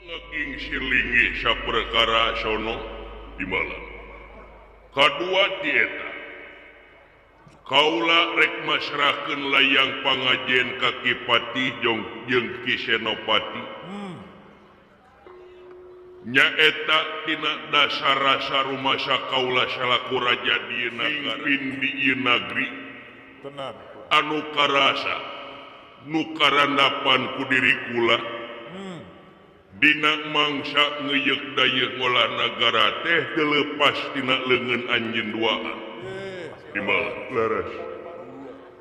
Ngeking silingi saperkara sono di malam. Kadua ti eta kaula rek masrahkeun layang pangajen ka Ki Patih jeung Ki Senopati. Nyaeta tina dasar rasa rumasa kaula salaku raja di nagara di ieu nagri anu karasa nu karandapan ku diri kula. Dina mangsa ngeuyeuk dayeuk ngolah nagara teh teu leupas tina leungeun anjeun duaan. Timbal leres.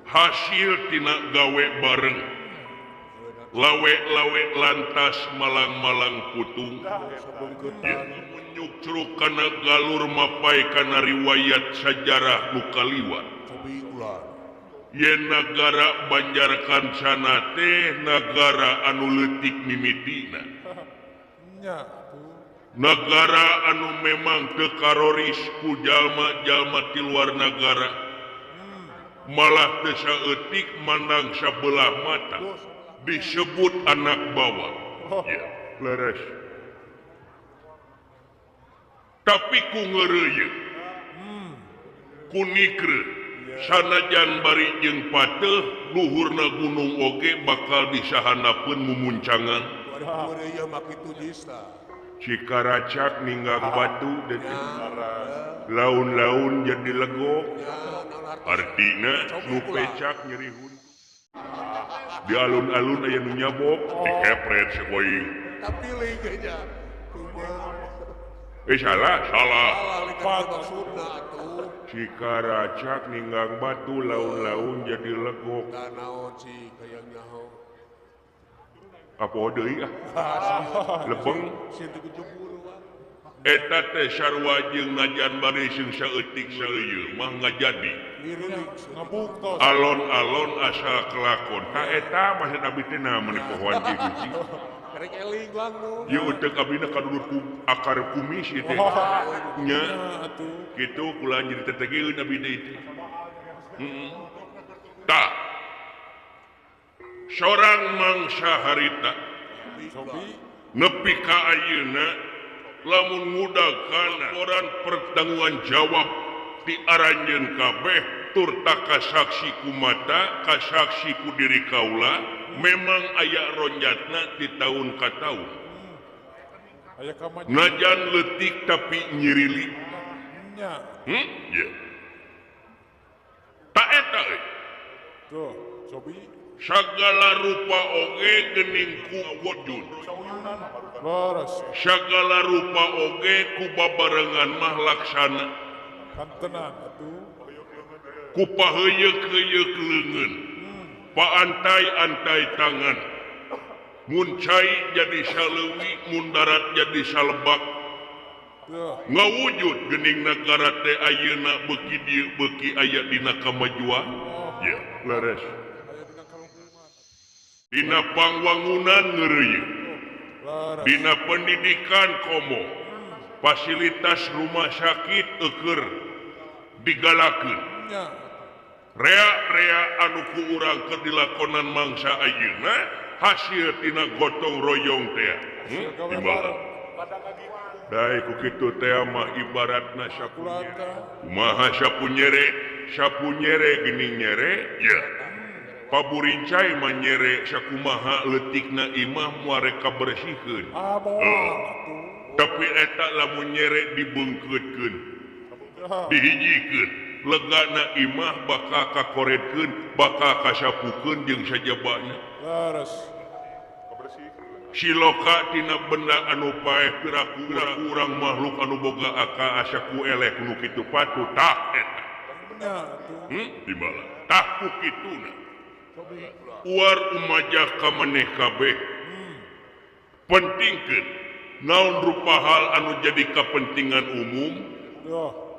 Hasil tina gawe bareng. Lawe-lawe lantas malang-malang putung. Menyukcruk kana galur mapai kana riwayat sajarah nu kaliwat. Yen nagara Banjar Kancana teh nagara anu leutik mimitina. Nagara anu memang teu karoris ku jalma-jalma ti luar nagara. Malah teu saeutik mandang sabelah mata. Disebut anak bawang. Ya, leres. Tapi ku ngeureuyeuh. Ku nikreuh. Sanajan bari jeung pateuh luhurna gunung oge bakal disahanapeun mumuncangan. Cikaracak ninggang batu laun-laun jadi legok. Artina nu pecak nyeri huntu. Di alun-alun aya nu nyabok dikepret sakoing. Salah, salah. Cikaracak ninggang batu laun-laun jadi legok. Apa deui ah? Lebeng. Eta teh sarua jeung najan bari sing saeutik saeuyeung mah ngajadi. Alon-alon asal kelakon. Ta eta mah abdi teh naha meuni pohoan kieu kucing. Ieu teh abdina kadudur ku akar kumis ieu teh. Nya kitu kula jadi tetegeun abdi teh. Heeh. Tah. Sorang mangsa harita nepi ka ayeuna lamun ngudag kana laporan pertanggungan jawab di aranjeun kabeh turta kasaksi ku mata kasaksi ku diri kaula memang aya ronjatna di tahun ka tahun. Najan leutik tapi nyirili. Ya. Ta eta euy. Tuh, cobi. Sagala rupa oge geuning ku wujud. Sagala rupa oge ku babarengan mah laksana. Ku paheuyeuk-heuyeuk leungeun. Paantai-antai tangan. Mun cai jadi saleuwi, mun darat jadi salebak. Ngawujud geuning nagara teh ayeuna beuki dieu beuki aya dina kamajuan. Ya, leres. Dina pangwangunan ngeureuyeuh. Dina pendidikan komo. Fasilitas rumah sakit eueur digalakeun. Rea-rea anu ku urang keur dilakonan mangsa ayeuna hasil tina gotong royong teh. Timbal. Dae ku kitu teh mah ibaratna sapu nyere. Kumaha sapu nyere? Sapu nyere geuning nyere? Ya. Paburincai mah nyere sakumaha leutikna imah moal rek kabersihkeun. Tapi eta lamun nyere dibeungkeutkeun. Dihijikeun. Legana imah bakal kakoretkeun, bakal kasapukeun jeung sajabana. Siloka tina benda anu paeh piraku urang makhluk anu boga akal asa ku eleh nu kitu patut tah eta. Timbala tah ku kituna. Uar umajah ka maneh kabeh. Pentingkeun naon rupa hal anu jadi kepentingan umum.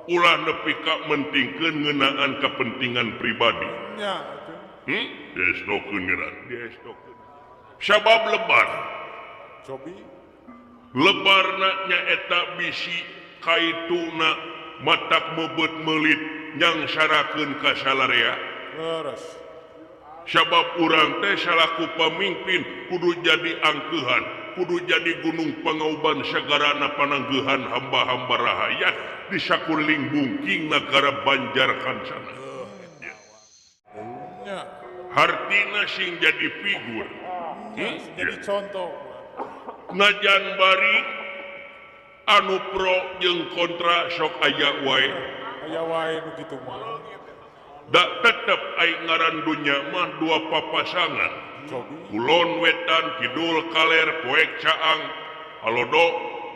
Ulah nepi ka mentingkeun ngeunaan kepentingan pribadi. Diestokeun geura, diestokeun. Sabab lebar. Lebarna nyaeta bisi kaituna matak meubeut meulit nyangsarakeun ka salarea. Sabab urang teh salaku pamimpin kudu jadi angkeuhan. kudu jadi gunung pangauban sagarana pananggehan hamba-hamba rahayat di sakuliling bungking nagara Banjar Kancana. Hartina sing jadi figur, jadi contoh. Najan bari anu pro jeung kontra sok aya wae. Aya wae nu kitu mah. Da tetep ai ngaran dunya mah dua papasangan. Kulon wetan, kidul kaler, poek caang, alodo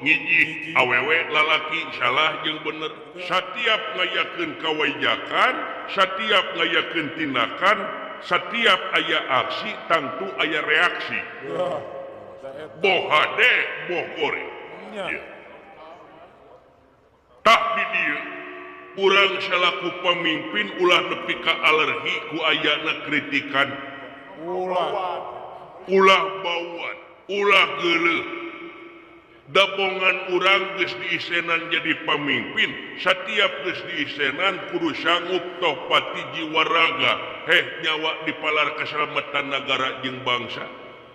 ngijih, awewe lalaki salah jeung bener. Satiap ngayakeun kawijakan, satiap ngayakeun tindakan, setiap aya aksi tangtu aya reaksi. Boh hade, boh goreng. Tak di dieu urang salaku pamimpin ulah nepi ka alergi ku ayana kritikan. Ulah bauan, ulah geuleuh. Dabongan urang geus diisenan jadi pamimpin, setiap geus diisenan kudu sanggup toh pati jiwa raga, heh nyawa dipalar keselamatan negara jeung bangsa.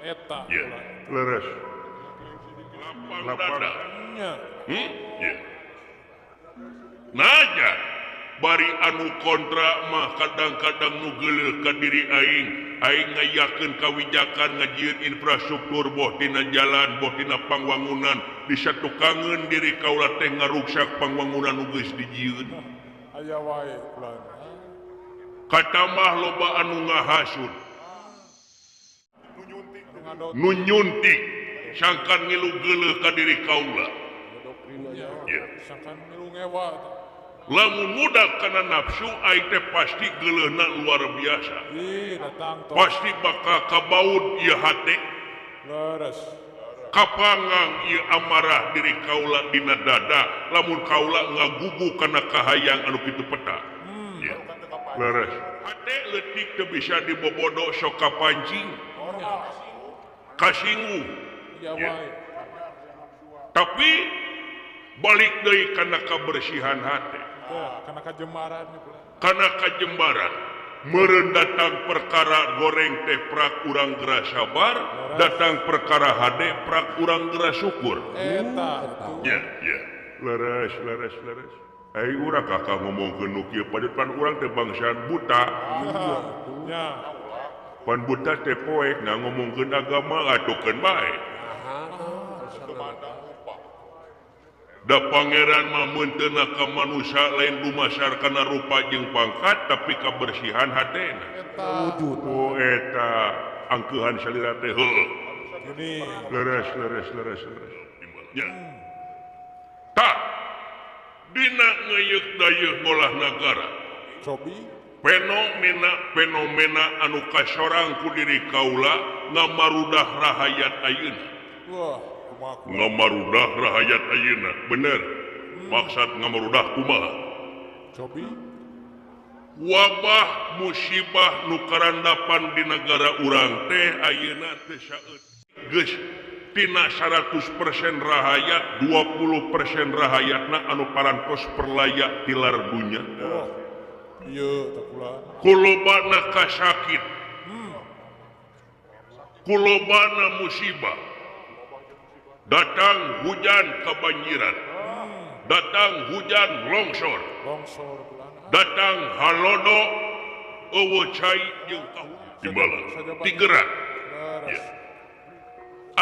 Eta. Ya, leres. Lapang dada. Ya. Naja, bari anu kontra mah kadang-kadang nu geuleuh ka diri aing. Aing ngayakeun kawijakan ngajieun infrastruktur boh tina jalan boh tina pangwangunan disatukangeun diri kaula teh ngaruksak pangwangunan nu geus dijieun. Aya wae ulah. Katamah loba anu ngahasut. Nu nyuntik sangkan ngilu geuleuh ka diri kaula. Ya. Sangkan ngilu ngewa. Lamun muda kana nafsu aing teh pasti geuleuhna luar biasa. Pasti bakal kabaud ieu hate. Leres. Kapangang ieu amarah diri kaula dina dada lamun kaula ngagugu kana kahayang anu kitu peta. Ya. Leres. Hate leutik teu bisa dibobodo sok kapancing. Kasinggung. Ya. Tapi balik deui kana kabersihan hate. Karena kajembaran, karena kajembaran meureun datang perkara goreng teh prak urang geura sabar, datang perkara hade prak urang geura syukur. Eta. Ya, ya. Leres, leres, leres. Ai urang kakak ngomongkeun nu kieu padepan urang teh bangsaan buta. Nya. Pan buta teh poek na ngomongkeun agama atukeun bae. Da pangeran mah meunteuna ka manusia lain dumasar kana rupa jeung pangkat tapi kabersihan hatena. Wujud. Oh eta angkeuhan salira teh heuh. Leres leres leres leres. Ya. Tah dina ngeuyeuk dayeuh ngolah nagara. Cobi fenomena anu kasorang ku diri kaula ngamarudah rahayat ayeuna. Wah. Ngamarudah rahayat ayeuna bener. Maksud ngamarudah kumaha? Cobi wabah musibah nu karandapan di negara urang teh ayeuna teh saeutik geus tina 100% rahayat 20% rahayatna anu parantos perlayak tilar dunya. Ieu teh kula. Kulobana kasakit. Kulobana musibah. Datang hujan kebanjiran, datang hujan longsor, datang halodo eueuh cai jeung kahuripan tigerak. Ya.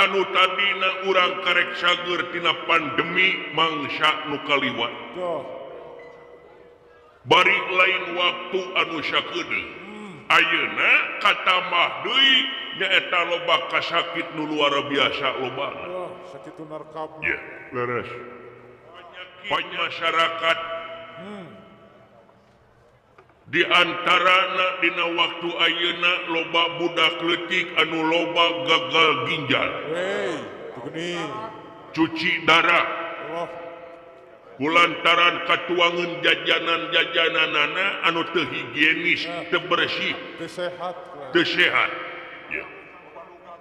Anu tadina urang karek sageur tina pandemi mangsa nu kaliwat. Bari lain waktu anu sakedeung. Ayeuna katamah deui nyaeta loba kasakit nu luar biasa lobana. Sakit narkab. Ya, leres. Banyak masyarakat di antarana dina waktu ayeuna loba budak leutik anu loba gagal ginjal. Hey, geuning. Cuci darah. Kulantaran katuangeun jajanan-jajananana anu teu higienis, teu bersih, teu sehat. Teu sehat. Ya.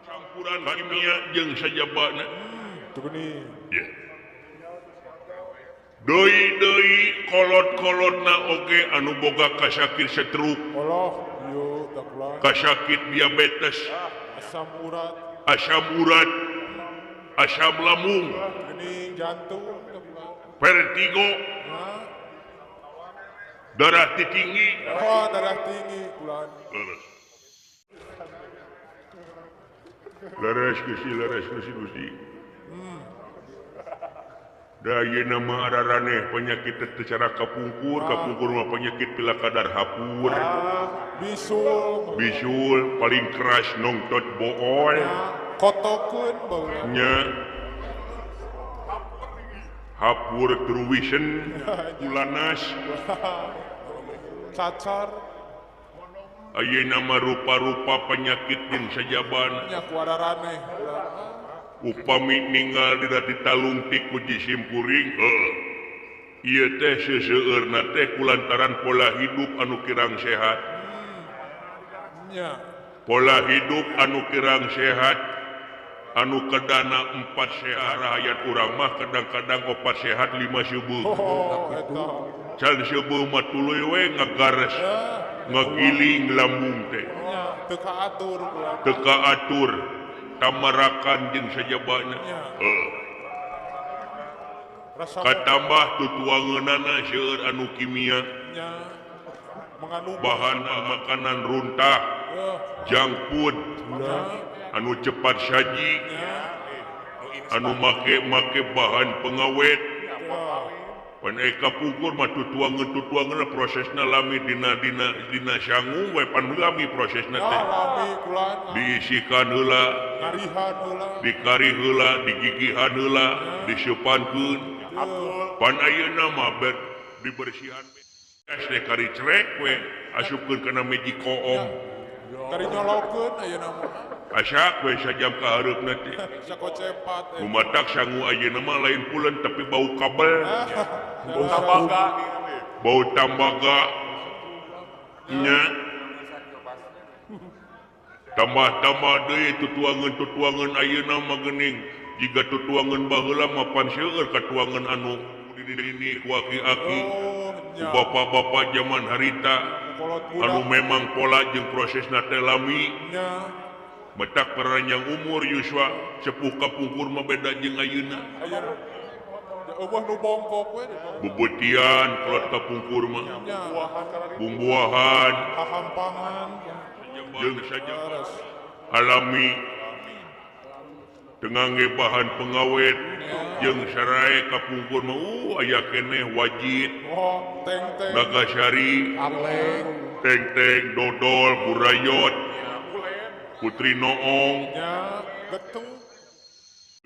Campuran kimia jeung sajabana. Ya. Deui-deui kolot-kolotna oge anu boga kasakit stroke. Kasakit diabetes, asam urat. Asam urat. Asam lambung geuning jantung vertigo darah tinggi oh darah tinggi kula leres Gusti leres Gusti Gusti da ayeuna mah araraneh penyakit teu secara kapungkur kapungkur mah penyakit pila kadar hapur bisul bisul paling keras nongtot bool kotokeun baheula nya hapur truwisen ulanas cacar ayeuna mah rupa-rupa penyakit jeung sajabana nya ku araraneh upami ninggal dina ditalungtik ku jisimpuring ieu teh seseueurna teh kulantaran pola hidup anu kirang sehat nya pola hidup anu kirang sehat anu kedana 4 sehat rakyat urang mah kadang-kadang 4 sehat 5 subuh can subuh mah tuluy we ngagares ngagiling lambung teh teu kaatur teu kaatur tamarakan jeung sajabana katambah tutuangeunana seueur anu kimia bahan makanan runtah junk food anu cepat saji anu make-make bahan pengawet pan kapungkur mah tutuangeun prosesna lami dina dina dina sangu we pan lami prosesna teh diisikan heula dikari heula digigihan heula disupankeun pan ayeuna mah dibersihan teh kari cerek we asupkeun kana meji koom kari nyolokeun ayeuna mah asak we sajam ka hareupna teh sakocepat bumatak sangu ayeuna mah lain pulen tapi bau kabel bau tambaga bau tambaga nya tambah-tambah deui tutuangeun ayeuna mah geuning jiga tutuangeun baheula mah pan seueur katuangeun anu dini ku aki-aki ku bapak-bapak zaman harita anu memang pola jeung prosesna teh lami metak peranjang umur Yuswa sepuh kapungkur mah beda jeung ayeuna bubutian kolot kapungkur mah bumbuahan jeung saja alami tengangge bahan pengawet jeung sarai kapungkur mah aya keneh wajit nagasari teng-teng dodol burayot Putri Noong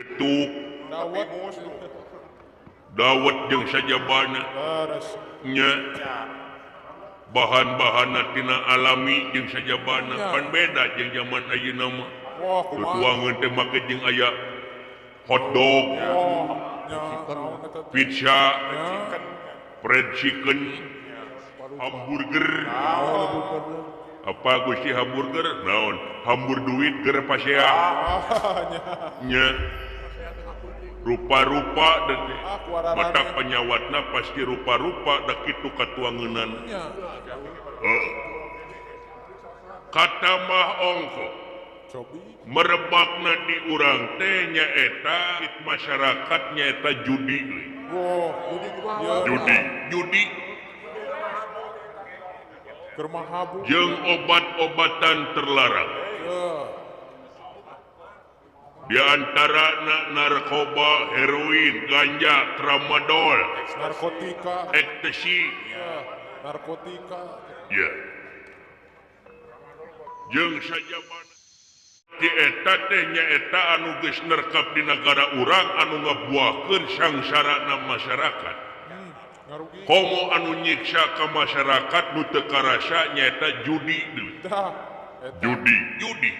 getuk dawet jeung sajabana nya bahan-bahanna tina alami jeung sajabana pan beda jeung zaman ayeuna mah tutuangeun teh make jeung aya hotdog pizza fried chicken hamburger apa Gusti hamburger naon hambur duit ger pasea nya rupa-rupa dan mata penyawatna pasti rupa-rupa da kitu katuangeunana kata mah ongko merebakna di urang teh nyaeta masyarakat nyaeta judi judi judi jeung obat-obatan terlarang di antara narkoba, heroin, ganja, tramadol, narkotika, ekstasi, narkotika, ya. Jeung sajabana ti eta teh nyaeta anu geus nerkap di nagara urang anu ngabuahkeun sangsarana masyarakat. Komo anu nyiksa ka masyarakat nu teu karasa nyaeta judi deui. Judi, judi.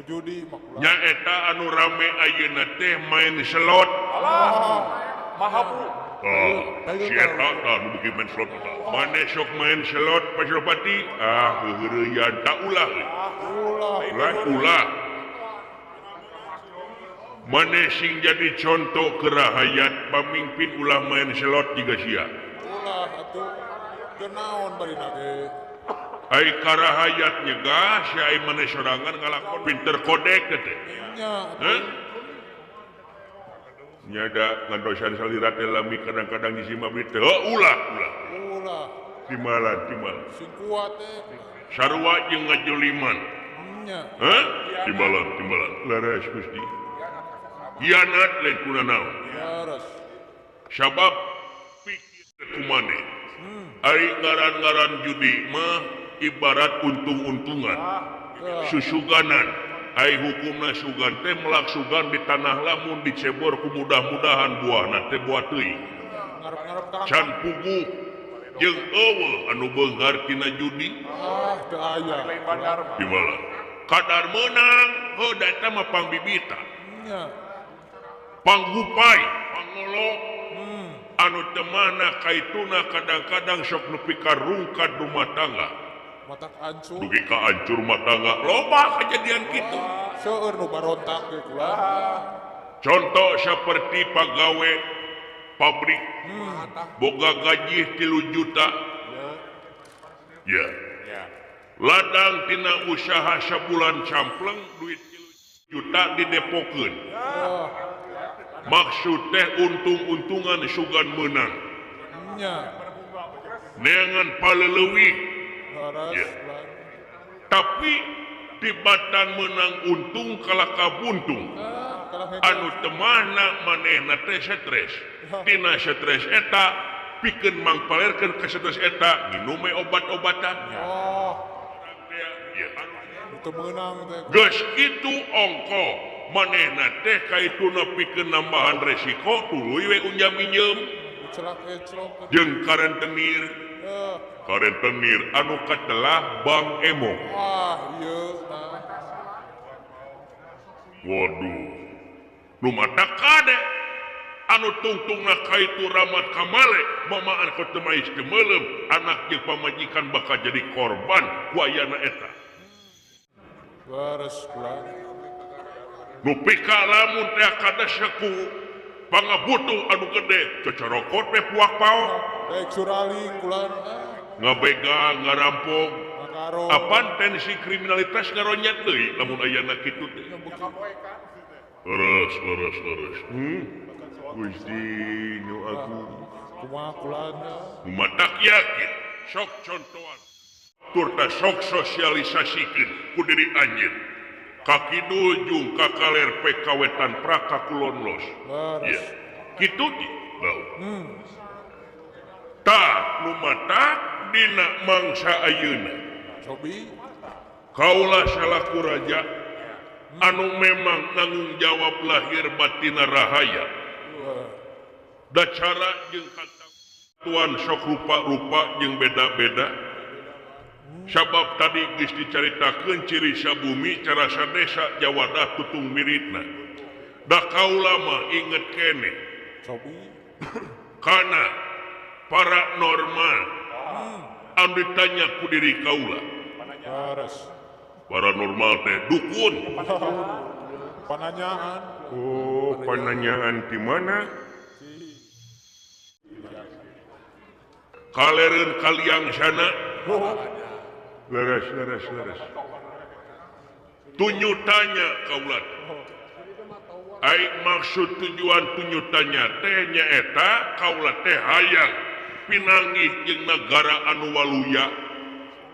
Judi nyaeta anu rame ayeuna teh main slot. Alah, mahabu. Si eta tah nu beuki main slot tah. Mane sok main slot Pasopati? Ah, heureuyaan ta ulah. Ulah, ulah. Mane sing jadi contoh ke rahayat pamimpin ulah main slot jiga sia. Ulah atuh. Keur naon barina ge? Ai karahayat nyegah si ai maneh sorangan ngalakon pinter kodek teh. Nya. Heh? Nyada ngantosan salira teh lami kadang-kadang ngisi mabit teh ulah ulah. Ulah. Timbalan timbalan. Sing kuat teh. Sarua jeung ngajoliman. Nya. Hah? Timbalan timbalan. Leres Gusti. Hianat lain kunanaon. Leres. Sabab pikir kumaneh. Ari ngaran-ngaran judi mah ibarat untung-untungan. Susuganan. Ai hukumna sugan teh melak sugan di tanah lamun dicebor ku mudah-mudahan buahna teh buah teuing. Can puguh jeung eueuh anu beunghar tina judi. Ah, teu aya. Timbalan. Kadar meunang, heuh da eta mah pangbibitan. Nya. Panggupai, pangolok. Anu teu mana kaituna kadang-kadang sok nepi ka rungkad rumah tangga. Matak hancur. Dugi ka hancur rumah tangga. Loba kejadian kitu. Seueur nu barontak ge kula. Contoh seperti pagawe pabrik boga gaji 3 juta. Ya. Ladang tina usaha sabulan campleng duit 3 juta didepokeun. Maksud teh untung-untungan sugan meunang. Nya. Neangan paleleuwih. Ya. Tapi tibatan menang untung kalah kabuntung anu temana manehna teh stres tina stres eta pikeun mangpalerkeun ka stres eta nginum we obat-obatan. Oh. Ya. Teu meunang teh. Geus kitu ongko manehna teh kaituna pikeun nambahan resiko tuluy we unjam injeum jeung karentenir. Karentenir anu katelah Bank Emo. Wah, ieu tah. Waduh. Nu mata kade anu tungtungna kaitu ramat kamale mamaan ku teu mais teu meuleum anak jeung pamajikan bakal jadi korban ku ayana eta. Leres kula. Nu pika lamun teh kadeseku pangabutuh anu gede cocorokot we puak paok. Baik suraling kula. Ngabega ngarampok. Apan tensi kriminalitas ngaronyat deui lamun ayana kitu teh. Leres leres leres. Gusti nu aku kumaha kula. Matak yakin sok contohan turta sok sosialisasikeun ku diri anjeun. Ka kidul jeung ka kaler PK wetan praka kulon los. Leres. Ya. Kitu di. Tah nu matak dina mangsa ayeuna. Cobi. Kaula salaku raja anu memang nanggung jawab lahir batina rahaya. Da cara jeung katuan sok rupa-rupa jeung beda-beda. Sabab tadi geus dicaritakeun ciri sabumi cara sadesa jawadah tutung miritna. Da kaula mah inget keneh. Cobi. Kana paranormal anu ditanya ku diri kaula. Leres. Paranormal teh dukun. Pananyaan. Oh, pananyaan di mana? Kalereun kaliang sana. Leres leres leres. Tunyutanya kaula. Ai maksud tujuan tunyutanya teh nyaeta kaula teh hayang pinanggih jeung nagara anu waluya,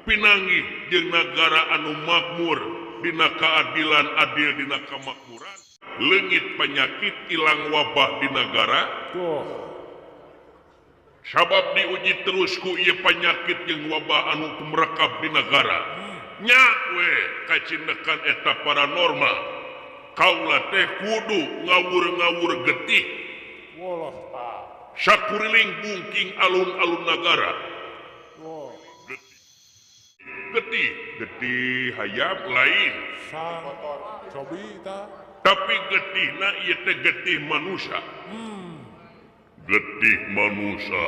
pinanggih jeung nagara anu makmur dina keadilan adil dina kemakmuran, leungit penyakit ilang wabah di nagara. Sabab diuji terus ku ieu penyakit jeung wabah anu tumrekap di nagara. Nya we kacindekan eta paranormal. Kaula teh kudu ngawur-ngawur getih. Sakuriling bungking alun-alun nagara. Getih, getih hayam lain. Tapi getihna ieu teh getih manusia. Getih manusia.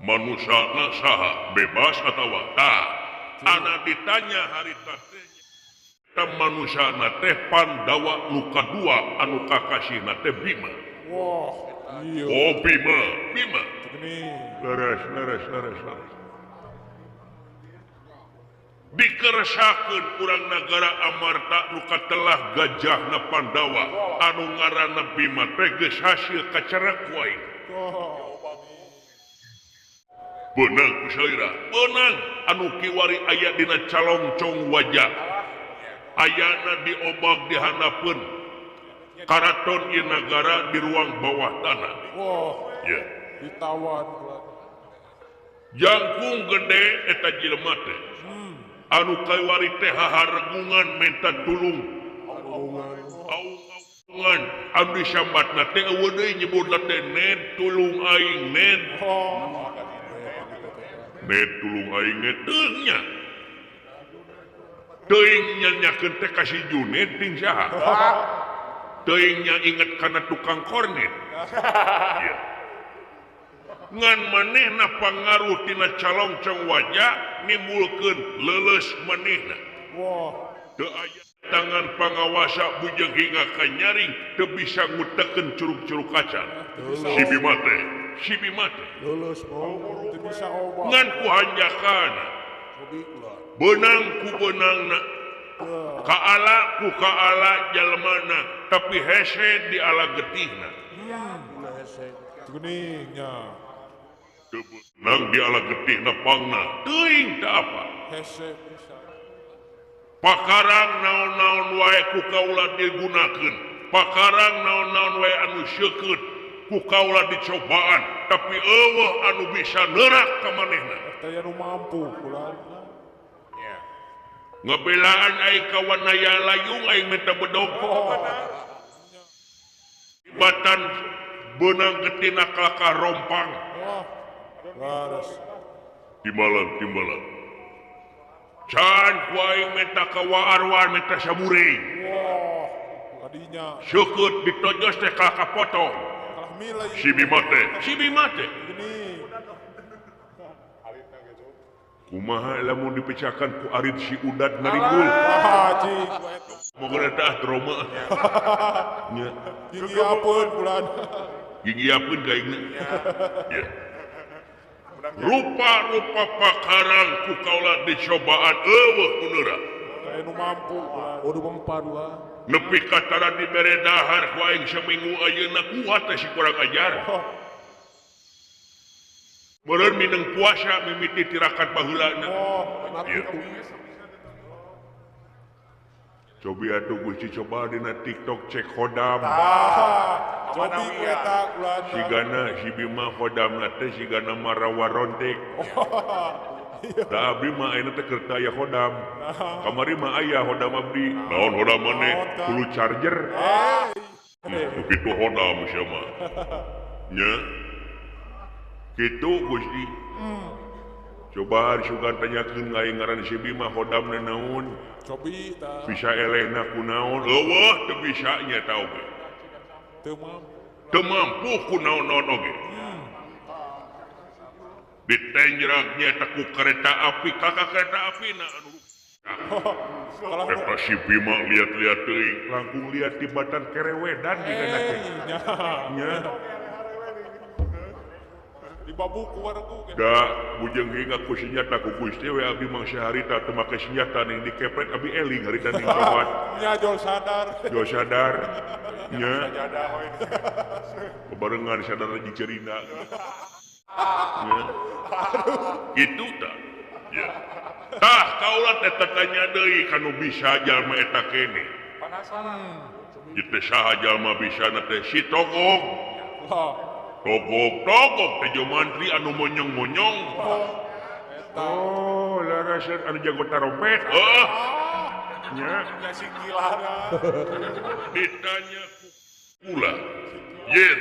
Manusia na saha bebas atawa tah. Ana ditanya harita teh ta manusia na teh Pandawa nu kadua anu kakasihna teh Bima. Wah, iya. Oh Bima, Bima. Leres, leres, leres, leres. Dikeresakeun urang nagara Amarta nu katelah gajahna Pandawa anu ngaranna Bima teh geus hasil kacerek ku aing. Beunang ku salira, beunang anu kiwari aya dina calongcong wajah. Ayana diobag di handapeun karaton ieu nagara di ruang bawah tanah. Wah, ya. Ditawan. Jangkung gede eta jelema teh. Anu kawari teh haregungan menta tulung. Aungan anu disambatna teh eueuh deui nyebutna teh ned tulung aing ned. Ned tulung aing ned teuing nya. Teuing nyanyakeun teh ka si Juned ting saha. Teuing nya inget kana tukang kornet. Ya. Ngan manehna pangaruh tina calongcong wajah nimbulkeun leuleus manehna. Wah, teu aya tangan pangawasa bujeng hingga ka nyaring teu bisa ngutekeun curug-curug kaca. Si Bima teh, si Bima teh. Leuleus teu bisa obat. Ngan ku hanjakana. Beunang ku beunangna. Kaala ku kaala jalmana, tapi hese di ala getihna. Hese. Guningnya. Nang di ala getihna pangna teuing teu apa. Hese bisa. Pakarang naon-naon wae ku kaula digunakeun. Pakarang naon-naon wae anu seukeut ku kaula dicobaan, tapi eueuh anu bisa neurak ka manehna. Teu anu mampu kula. Ngebelaan aing ka Wanaya layung aing minta bedog. Batan beunang getina kalakah rompang. Timbalan timbalan. Can ku aing minta ka waarwan minta saburing. Kadinya. Seukeut ditojos teh kalakah potong. Si Bima teh, si Bima teh. Kumaha lamun dipecahkan ku arit si udat ngaringgul. Moga tah trauma. Nya. Gigiapeun bulan. Gigiapeun ka aingna. Ya. Rupa-rupa pakarang ku kaula dicobaan eueuh kuneura. Anu mampu kudu mempan wa. Nepi ka tara dibere dahar ku aing saminggu ayeuna kuat teh si kurang ajar. Meureun mineng puasa mimiti tirakat baheulana. Oh, cobi atuh Gusti coba dina TikTok cek khodam. Cobi eta kula. Sigana si Bima khodamna teh sigana marawa rontek. Da abdi mah ayeuna teh keur teu aya khodam. Kamari mah aya khodam abdi. Naon khodam maneh? Hulu charger. Kitu khodam sia mah. Nya. Kitu Gusti. Coba sugan tanyakeun aing ngaran si Bima khodamna naon? Cobi tah. Bisa elehna ku naon? Eueuh teu bisa nya eta oge. Teu mampu. Teu mampu ku naon-naon oge. Ditenjrak nya eta ku kereta api, kakak kereta api na anu. Eta si Bima lihat-lihat teuing, langkung lihat di batan kerewedan di kana teh. Nya. Di babuku wargu. Da bujeng hingga ku senjata ku Gusti we abdi mangsa harita teu make senjata ning dikepret abdi eling harita ning cowat. Nya jol sadar. Jol sadar. Nya. Bebarengan sadar jeung cerina. Nya. Kitu tah. Ya. Tah kaula teh tanya deui kanu bisa jalma eta keneh. Penasaran. Ieu teh saha jalma bisa teh si Togog. Togog togog tejo mantri anu monyong-monyong. Oh, larasan anu jago tarompet. Oh. Nya. Ditanya kula. Yen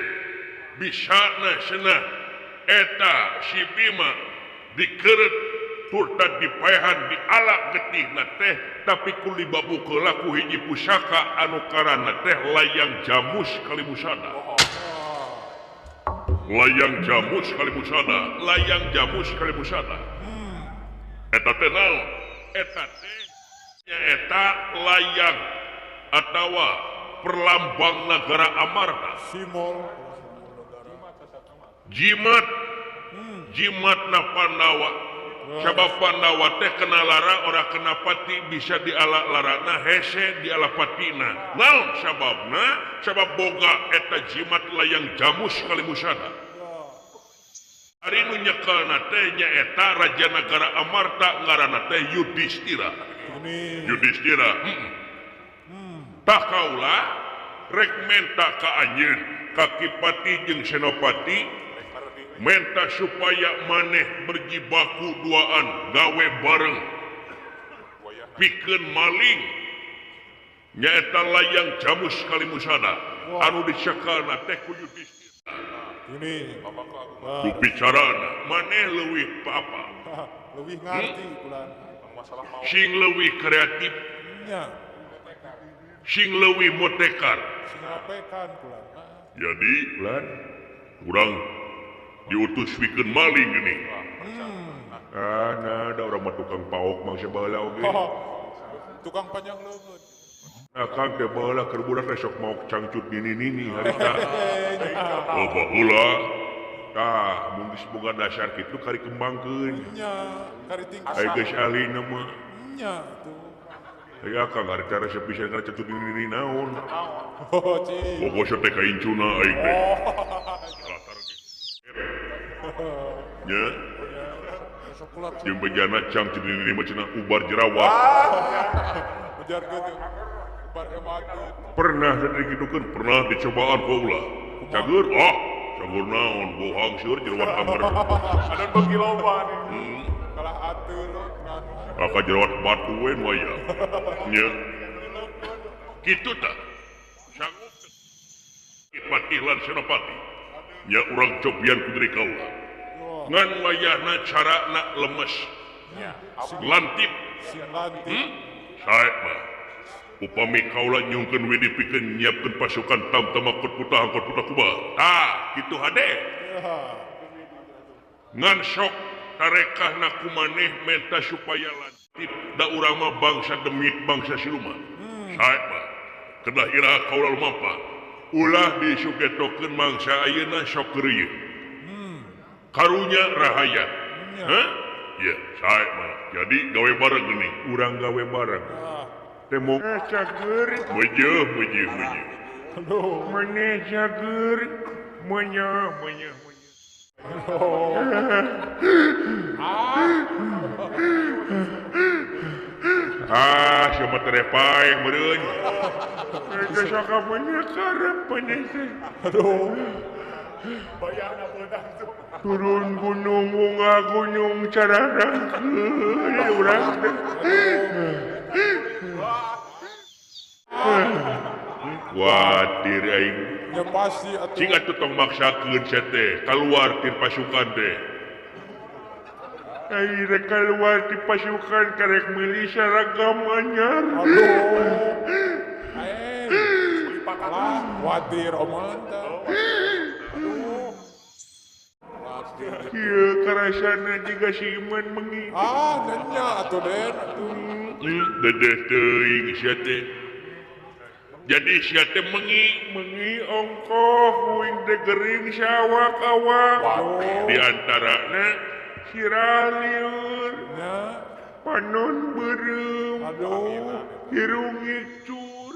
bisa na cenah eta si Bima dikeureut turta dipaehan di ala getihna teh tapi ku libabukeula ku hiji pusaka anu karana teh layang jamus kalimusana. Layang jamus kalimusana, layang jamus kalimusana. Eta teh naon? Eta teh nyaeta layang atawa perlambang negara Amarta. Simbol jimat. Jimatna Pandawa. Sabab Pandawa teh kena lara ora kena pati bisa diala larana hese diala patina. Naon sababna? Sabab boga eta jimat layang jamus kalimusada. Ari nu nyekelna teh nyaeta raja nagara Amarta ngaranna teh Yudhistira. Yudhistira. Tah kaula rek menta ka anjeun ka Kipati jeung Senopati menta supaya maneh berjibaku duaan gawe bareng pikeun maling nyaeta layang jamus kalimusada anu dicekelna teh ku Yudhistira. Ku bicarana maneh leuwih apa? Leuwih ngarti kula. Sing leuwih kreatif. Sing leuwih motekar. Sing rapekan kula. Jadi lan urang diutus pikeun maling gini. Ah, nah, ada orang mah tukang paok mangsa baheula oge. Tukang panjang leungeun. Nah, kang teh baheula keur budak teh sok maok cangcut nini-nini harita. Oh, baheula. Tah, mun geus boga dasar kitu kari kembangkeun. Nya, kari tingkat. Ai geus ahlina mah. Nya tuh. Aya kang harita resep pisan kana cangcut nini-nini naon. Oh, cing. Bogo teh ka incuna aing teh. Nya. Jeung bejana cangcut nini-nini mah cenah ubar jerawat. Pernah digitukeun, pernah dicobaan ku ulah. Cagur, ah, cagur naon, bohong seur jerawat amber. Ada beuki loba nih. Kalah atur. Aka jerawat batu we nu aya. Nya. Kitu tah. Sanggup Kipati lan Senopati. Nya urang cobian ku diri kaula. Ngan wayahna carana lemes. Lantip. Sae mah. Upami kaula nyungkeun widi pikeun nyiapkeun pasukan tamtama kutputa angkot puta kumaha. Tah, kitu hade. Ngan sok tarekahna ku maneh menta supaya lantip da urang mah bangsa demit bangsa siluman. Sae mah. Kedah iraha kaula lumampah. Ulah disugetokeun mangsa ayeuna sok geureuyeun. Karunya rahayat. Hah? Ya, sae mah. Jadi gawe bareng geuning, urang gawe bareng. Temo cager meujeuh meujeuh meujeuh. Aduh, maneh cager menyah menyah menyah. Ah, siapa terepai meureun. Geus sok menyah karep maneh teh. Aduh. Bayarna beunang tuh. Turun gunung munggah gunung cararangkeun urang teh. Kuatir aing. Ya pasti atuh. Cing atuh tong maksakeun sia teh, kaluar ti pasukan teh. Ai rek kaluar ti pasukan karek meuli seragam anyar. Aduh. Alah, kuatir omongan teh. Aduh. Kieu karasana jiga si Iman mengi. Ah, nya atuh Den atuh. Dedeh teuing sia teh. Jadi sia teh mengi, mengi ongkoh uing teh gering sawak-awak. Di antarana sirah lieur, panon beureum, aduh, irung ngicur.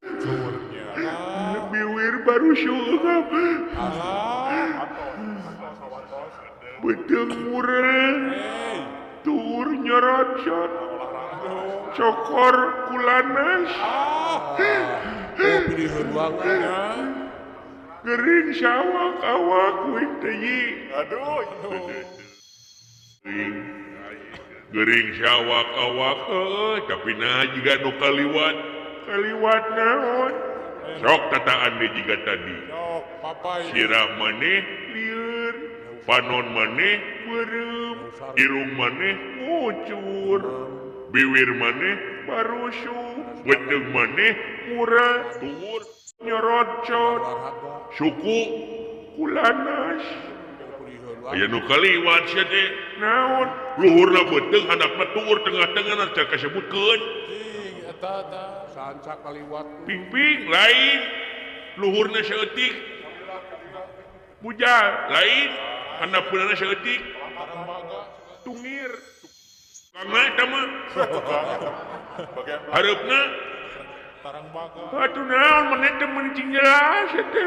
Curnya. Biwir baru suugap. Alah. Beuteung murel. Tuur nyorocot. Cokor kulanas. Oh, pilihan banget. Gering sawak awak kuing teh yi. Aduh. Gering sawak awak heuh tapi nah jiga nu kaliwat. Kaliwat naon? Sok tataan deui jiga tadi. Sok papai. Sirah maneh lieur, panon maneh beureum, irung maneh ngucur. Biwir maneh barusuh, beuteung maneh murah, tuur nyorocot, suku kulanas. Aya nu kaliwat sia teh. Naon? Luhurna beuteung handapna tuur tengah-tengahna teu kasebutkeun. Cing eta tah sanca kaliwat. Pingping lain, luhurna saeutik. Bujal lain, handapeunana saeutik. Tungir. Tukang eta mah. Hareupna tarang baga. Atuh naon maneh teh mun cing jelas teh.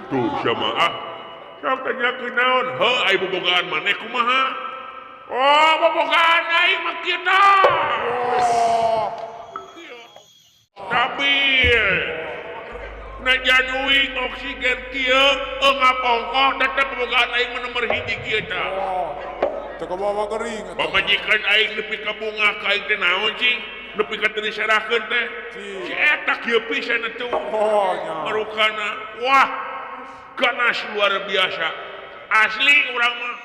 Tuh sama ah. Sok tanyakeun naon? Heuh ai bobogaan maneh kumaha? Oh, bobogaan aing mah kieu tah. Stabil. Najan uing oksigen kieu ngapongkoh tetep bobogaan aing mah nomor hiji kieu tah. Teu kabawa gering atuh. Pamajikan aing nepi ka bungah ka aing teh naon cing? Nepi ka teu diserahkeun teh. Si eta kieu pisan atuh. Oh nya. Marukana. Wah, ganas luar biasa. Asli urang mah.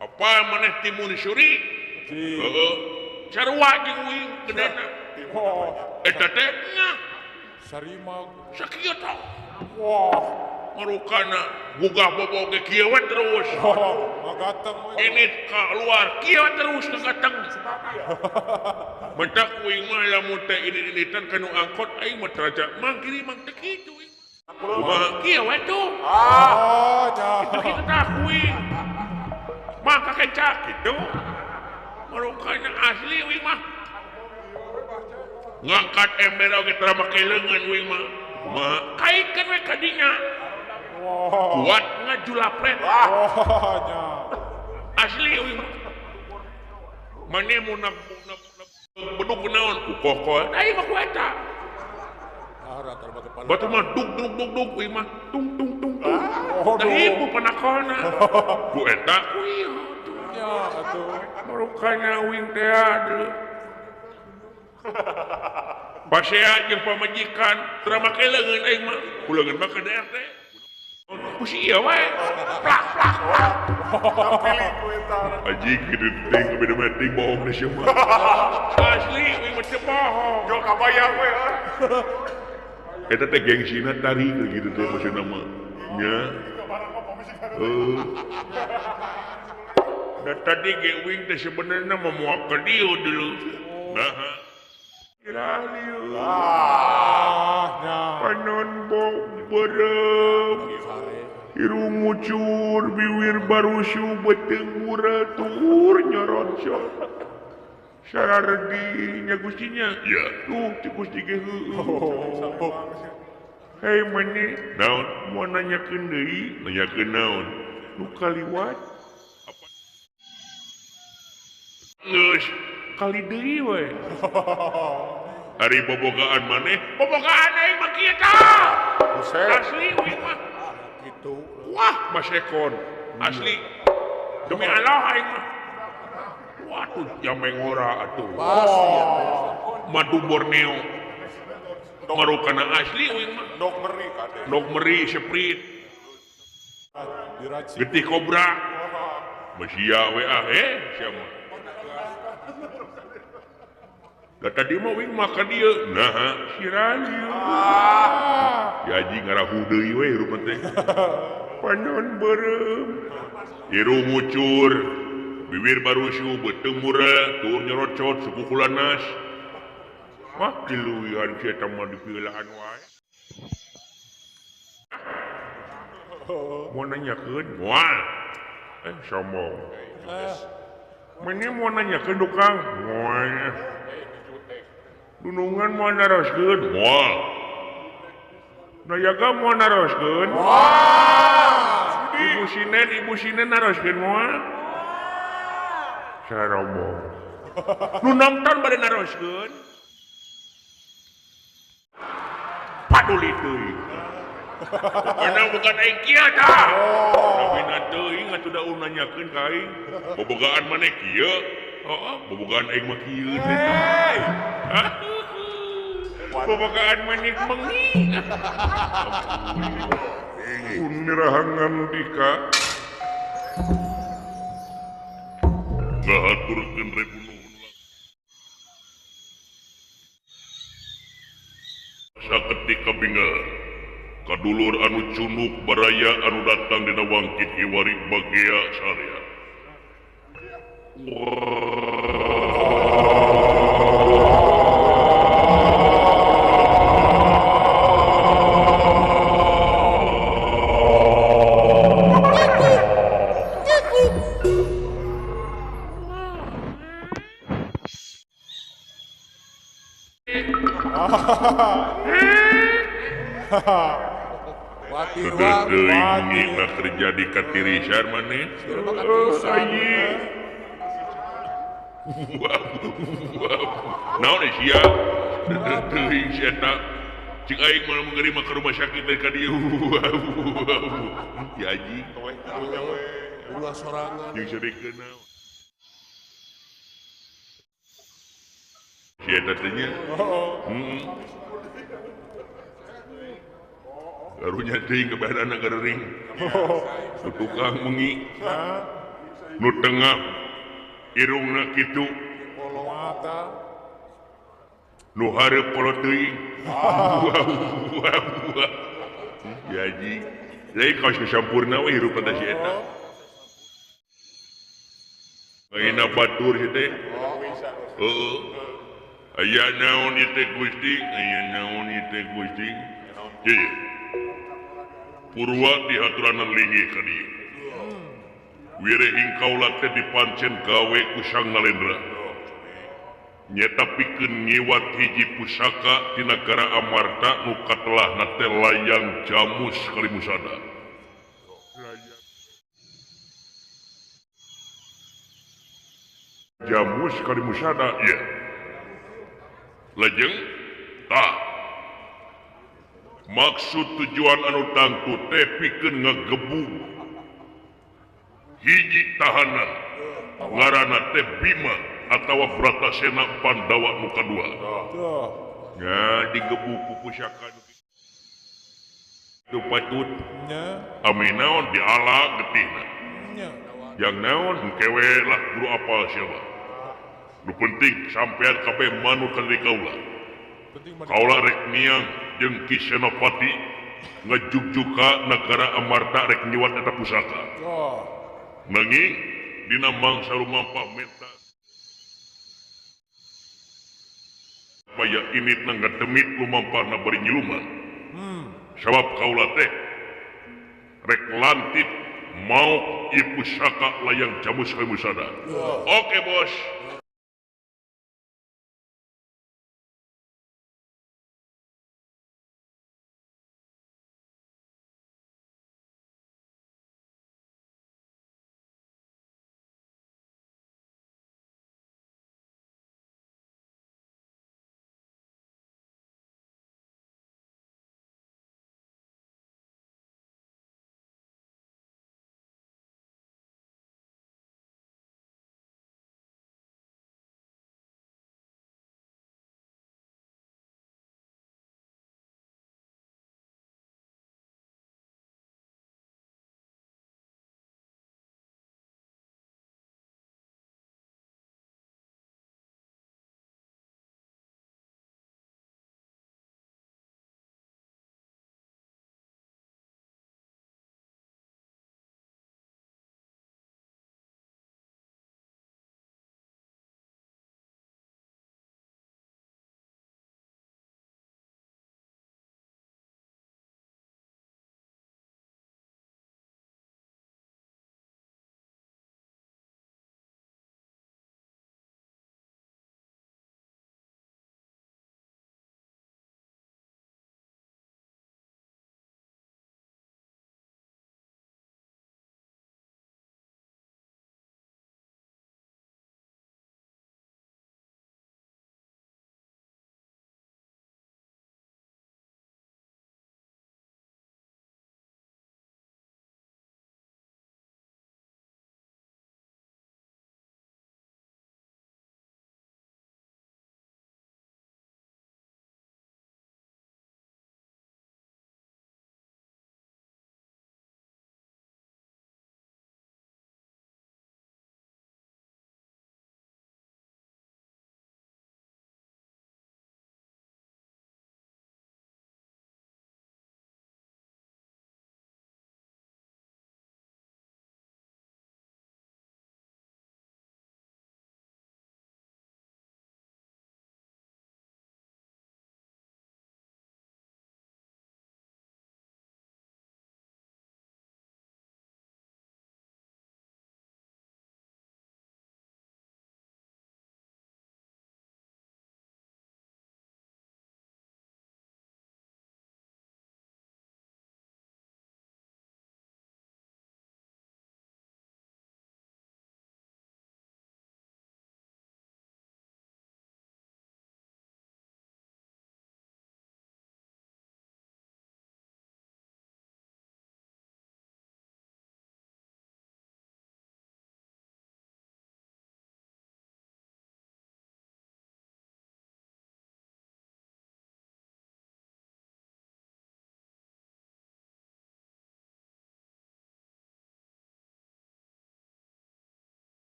Apa maneh timun suri? Heeh. Sarua jeung uing gedena. Eta teh nya. Sarima. Sakieu tah. Wah. Marukana gugah bobo ge kieu we terus. Ngagateng we. Ini keluar kieu terus ngagateng. Mentak uing mah lamun teh ini-initan kanu angkot aing mah teraja mang kiri mang teh kitu uing. Kumaha kieu we tuh. Ah, nya. Itu kitu tah uing. Mah kakecak kitu. Marukana asli uing mah. Ngangkat ember oge tara make leungeun uing mah. Kumaha kaitkeun we ka dinya. Kuat ngajulapret. Asli uing mah. Mane mun beduk naon ku kokol. Aing mah ku eta. Batu mah duk duk duk duk uing mah tung tung tung tung. Da ibu panakolna. Ku eta ku ieu tuh. Nya atuh. Marukana uing teh deui. Pasea jeung pamajikan teu make leungeun aing mah. Ku leungeun mah ka DRT. Ku si ieu we. Plak plak plak. Anjing gede teuing beda teuing bohong deh sia mah. Asli uing mah teu bohong. Jol kabayang we. Eta teh gengsina tarik gitu teh maksudna mah. Nya. Heuh. Da tadi ge uing teh sebenarnya mah moal ka dieu dulu. Nah. Kira lieu. Ah, nya. Panon beureum. Irung ngucur, biwir barusu, beuteung murah, tuur nyorocot. Sararedi nya Gustinya. Ya, tuh ti Gusti ge heueuh. Hei maneh, naon moal nanyakeun deui? Nanyakeun naon? Nu kaliwat. Apa? Geus, kali deui we. Ari bobogaan maneh? Bobogaan aing mah kieu tah. Asli uing mah. Gitu. Wah, Mas Ekon. Asli. Demi Allah aing mah. Waduh, jameng ora atuh. Madu Borneo. Marukana asli uing mah. Ndok meri kade. Ndok meri seprit. Getih kobra. Masia we ah sia mah. Da tadi mah uing mah ka dieu. Nah, siralieu. Ya anjing ngarahu deui we hirup teh. Panon beureum. Irung ngucur. Bibir barusu beuteung murah, tuur nyorocot suku kulanas. Wah, diluwihan si eta mah dipileuhan wae. Mau nanyakeun? Moal. Sombong. Mene mau nanyakeun tukang? Moal. Dunungan moal naroskeun? Moal. Nayaga moal naroskeun? Moal. Ibu sinen naroskeun moal? Sarombong. Nu nonton bade naroskeun? Paduli teuing. Pokona bukan aing kieu tah. Tapi na teuing atuh da nanyakeun ka aing. Bobogaan maneh kieu? Heeh, bobogaan aing mah kieu teh. Bobogaan maneh bengi. Unirahangan dika. Ngahaturkeun ribu nuhun. Saketika bingar kadulur anu cunuk baraya anu datang dina wangkit iwari bagea sarea. Teuing terjadi katirisan maneh. Naon sia? Teuing si eta. Cik aing malah mengerima ke rumah sakit dari ka dieu. Ya anjing. Ulah sorangan. Jeung sedikeun naon. Si eta teh nya. Heeh. Karunya teuing kebadan gering. Nu tukang wengi. Nu tengah irungna kitu. Nu hareup polo teuing. Ya anjing. Lain kaos sampurna we hirup teh si eta. Ayeuna batur si teh. Heeh. Aya naon ieu teh Gusti? Aya naon ieu teh Gusti? Ieu. Purwa dihaturanan linggih ka dieu. Wirehing kaula teh dipancen gawe ku Sang Nalendra. Nyeta pikeun ngiwat hiji pusaka ti nagara Amarta nu katelahna teh layang Jamus Kalimusada. Jamus Kalimusada ieu. Lajeng tah maksud tujuan anu tangtu teh pikeun ngagebug hiji tahanan ngaranna teh Bima atawa Bratasena Pandawa nu kadua. Nya digebug ku pusaka nu patut Nya. Ame naon diala getihna. Nya. Yang naon engke we lah guru apal sia. Nu penting sampean kabeh manut ka diri kaula. Penting mah Kaula rek niang jeung Ki Senopati ngajugjuka nagara Amarta rek nyiwat eta pusaka. Oh. Nanging dina mangsa rumampah menta supaya initna ngademit lumampahna bari nyiluman. Sabab kaula teh rek lantip maok ieu pusaka layang Jamus Kalimusada. Oh. Oke bos.